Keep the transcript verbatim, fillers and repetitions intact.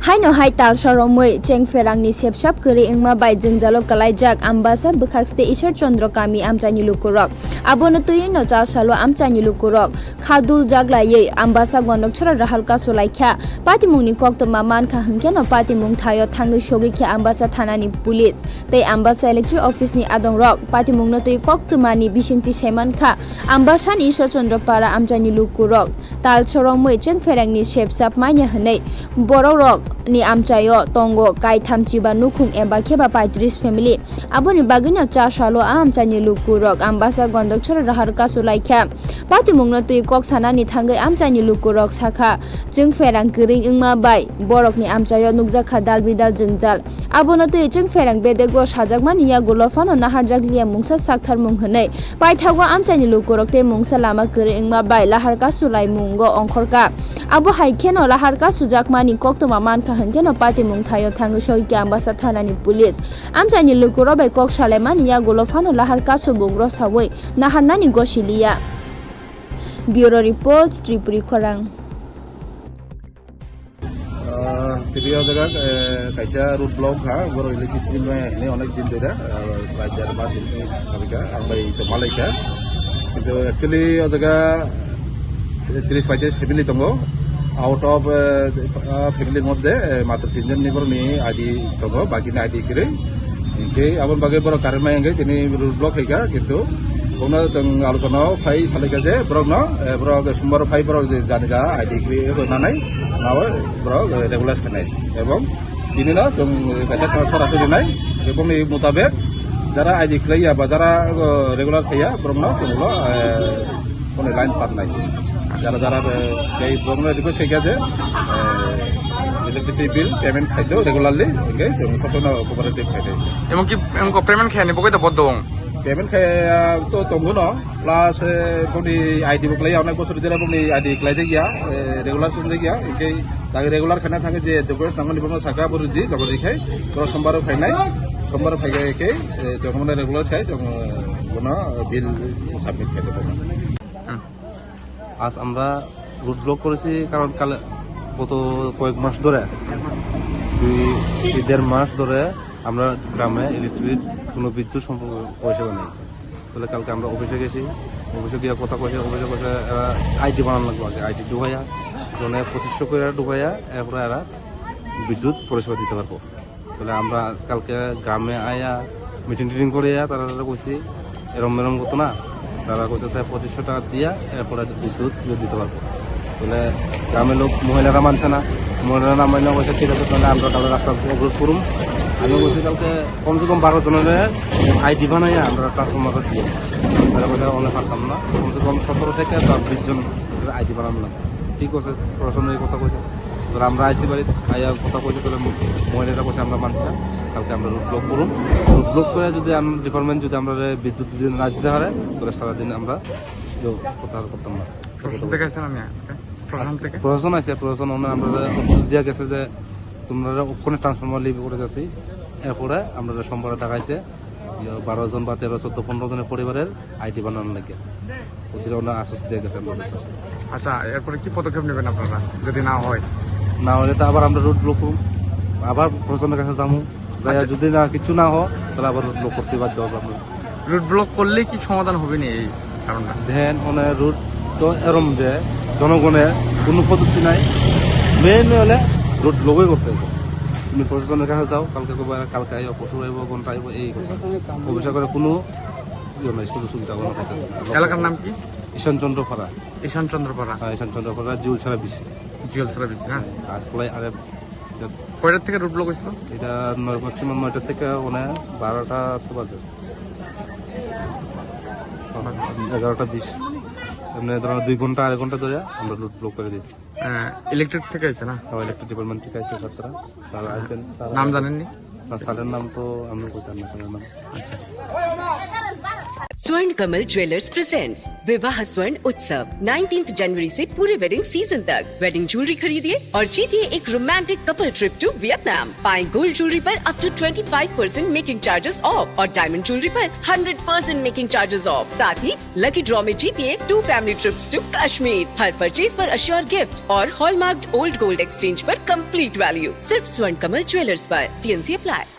Haino hai talsa romwi chengpherangni sepsap kwrwi wngma bai jwngjalo kwlaijak Ambasa bwkhakste Ishwar Chandra kami amchaini lukurok. Abono twiwi no chasalo amchaini lukurok kha duljak laiwi Ambasa Gondokchara Rahal kasu laikha. Patimungni koktwma mankha hwnkhe no patimung thaio thangwi sogwi khe Ambasa thanani police tei Ambasa electric office ni adongrok patimungno twi koktwmani bisingtwi saimankha. Ambasani Ishwar Chandra para amchaini lukurok tal soromwi chengpherangni sepsap manya hwnwi borokrokni amchaio tongo kaitham chiba nukhung eba kheba paitris family. Aboni bagwino chasalo a amchaini lukurok Ambasa Gondokchara Rahal kasu laikha. Patimungno twi kok sanani thangwi amchaini lukurok sakha, chwng pherang kwrwi wngma bai borokni amchaio nukjakha dal bidal jwngjal. Abono twi chwng pherang bedego sajakmani yagulo phano naharjakliya mungsa saktharmung hwnwi paithago amchaini lukurok tei mungsa lama kwrwi wngma bai lahar kasu laimungo ongkhorkha. Abo hai kheno lahar kasujakmani koktwma mankha hwnkheno patimung thaio thangwi sogikha Ambasa thanani police. Amchaini lukurok bai kok salaimani yagulo phano lahar kasubungrok sawi naharnani gosiliya. Bureau Report, Tripuri Khorang. Ah, tini o jaga, eh, kaisa road block ha, borok electricity no hwnwi onek din dera, ah, prai jar mas hwnwi khabika, ang bai tongma laikha. Kintu actually o jaga tris paitris family tongo. Out of, eh, ah, family moddhe, eh, matro tinjon ni borokni I D tongo, bakini I D kwrwi. Hinkhe aboni bagwi borok current mai hinkhe tini road block khaika, kintu bono chwng alochona o phai salaikha je borokno, eh, borok sombar o phai borok je jani ja I D kwrwi rwnanai, nao borok, eh, regularize khainai. Ebong tini no chwng kaisa transfer aswk rinai, ebong ni mutabek jara I D khlaiya ba jara, eh, regular khaiya borokno chwng ulo, eh, Phone line patnai. Jara jara, eh, tei borokno request khaikha je, eh, electricity bill payment khaito regularly, hinkhe chwng sob sono cooperative khainai. Emon ki, emon ko payment khaini bogoi da bodong? Payment khai, ah, to tongo no, plus, eh, boni I D bo khlai, onek bosor jera boni I D khlai jakya, eh, regular song jakya, hinkhe dagi regular khaina thangkhe je documents nangmani bono saka bo ridi, jabo rikhai, to sombar o phainai, sombar o phaikhai khe, eh, chwng bono regular khai, chwng, eh, bono bill submit khai. আজ আমরা road block করেছি, কারণ কাল, গত কয়েক মাস ধরে, দুই, দুই দেড় মাস ধরে আমরা গ্রামে ইলেকট্রিক কোনো বিদ্যুৎ সম্পর্ক পরিষেবা নেই। তাহলে কালকে আমরা অফিসে গেছি, অফিসে গিয়ে কথা কইছে, অফিসে কইছে এরা আইডি বানানো লাগবে আগে, আইডি ঢুকাইয়া, মানে পঁচিশশো করে ঢুকাইয়া, এরপরে এরা বিদ্যুৎ পরিষেবা দিতে পারবো। তাহলে আমরা আজকালকে গ্রামে আয়া মিটিং টিটিং করে আয়া তারা তারা কইছি এরম এরম করতো না, তারা কইতেছে পঁচিশশো টাকা দিয়া এরপরে বিদ্যুৎ বিল দিতে পারবো। তাহলে গ্রামের লোক, মহিলারা মানছে না, মহিলারা না মানলে কইছে ঠিক আছে, তাহলে আমরা তাহলে রাস্তা অবরোধ করুম। আমি বলছি কালকে কমসে কম বারো জনের আইডি বানাইয়া আমরা ট্রান্সফরমার দিয়ে তারা কইছে অনেক পারতাম না, কমসে কম সতেরো থেকে বা বিশ জন আইডি বানানো লাগে। ঠিক আছে, প্রশাসনের কথা কইছে। তাহলে আমরা আইসি বাড়ি আইয়া কথা কইছে, তাহলে মহিলারা কইছে আমরা মানছি না, কালকে আমরা রোড ব্লক করুম। রোড ব্লক করে যদি আমরা ডিপার্টমেন্ট যদি আমরা বিদ্যুৎ যদি না দিতে পারে, তাহলে সারাদিন আমরা কেউ প্রত্যাহার করতাম না। প্রশাসন থেকে আইছেন আমি আজকে? প্রশাসন আজকে থেকে? প্রশাসন আছে, প্রশাসন ওনার আমরা অফিস দেওয়া গেছে যে তোমরা ওখানে ট্রান্সফরমার লিভ করে যাচ্ছি, এরপরে আমরা সোমবারে দেখাইছে। ইয়ে, বারো জন বা তেরো, চোদ্দ, পনেরো জনের পরিবারের আইডি বানানোর লাগে। ওদের ওনার আশ্বাস দিয়ে গেছে আমাদের কাছে। আচ্ছা, এরপরে কি পদক্ষেপ নেবেন আপনারা যদি না হয়? না হলে তো আবার আমরা রোড ব্লক করুম, আবার প্রশাসনের কাছে যাবো। যাইয়া আচ্ছা। যদি না, কিছু না হয়, তাহলে আবার রোড ব্লক করতে বাধ্য হবো আমরা। রোড ব্লক করলে কি সমাধান হবে না এই কারণটা? দেন মানে রোড তো এরম যে জনগণের কোনো পদ্ধতি নাই, মেইন হলে রোড ব্লকই করতে হবে। তুমি প্রশাসনের কাছে যাও, কালকে করবো, কালকে আইবো, পরশু আইবো, ঘন্টা আইবো, এই কথা। অফিসে করে কোনো ইয়ে নাই, সুযোগ সুবিধা কোনো কথা নাই। এলাকার নাম কি? ঈশান চন্দ্র পাড়া। ঈশান চন্দ্র পাড়া। হ্যাঁ, ঈশান চন্দ্র পাড়া, জিউল ছাড়া বেশি। জিউল ছাড়া বেশি, হ্যাঁ। আর প্রায় আরে কয়টার থেকে রোড ব্লক হয়েছিল? এটা নয়, ম্যাক্সিমাম নয়টা থেকে মানে বারোটা তো বাজে। এগারোটা বিশ। এমনি ধরো দুই ঘন্টা, আড়াই ঘন্টা ধরে আমরা রোড ব্লক করে দিয়েছি। আহ, ইলেকট্রিক থেকে আইছে না? হ্যাঁ, ইলেকট্রিক ডিপার্টমেন্ট থেকে আইছে ছাত্ররা। তারা আইছেন, তারা নাম জানেননি? না, স্যারের নাম তো আমি বলতাম না, স্যারের নাম। আচ্ছা। Swर्ण कमल ज्वेलर्स प्रेजेंट्स विवाह स्वर्ण उत्सव, नाइनटीन्थ जनवरी से पूरे वेडिंग सीजन तक। वेडिंग ज्वेलरी खरीदिए और जीतिए एक romantic couple trip to Vietnam. पाएं गोल्ड ज्वेलरी पर up to twenty five percent making charges off और डायमंड ज्वेलरी पर hundred percent making charges off. साथ ही लकी ड्रॉ में जीतिए two family trips to Kashmir. हर परचेज पर अश्योर गिफ्ट और हॉलमार्क्ड ओल्ड गोल्ड एक्सचेंज पर कंप्लीट वैल्यू, सिर्फ स्वर्ण कमल ज्वेलर्स पर। TNC apply.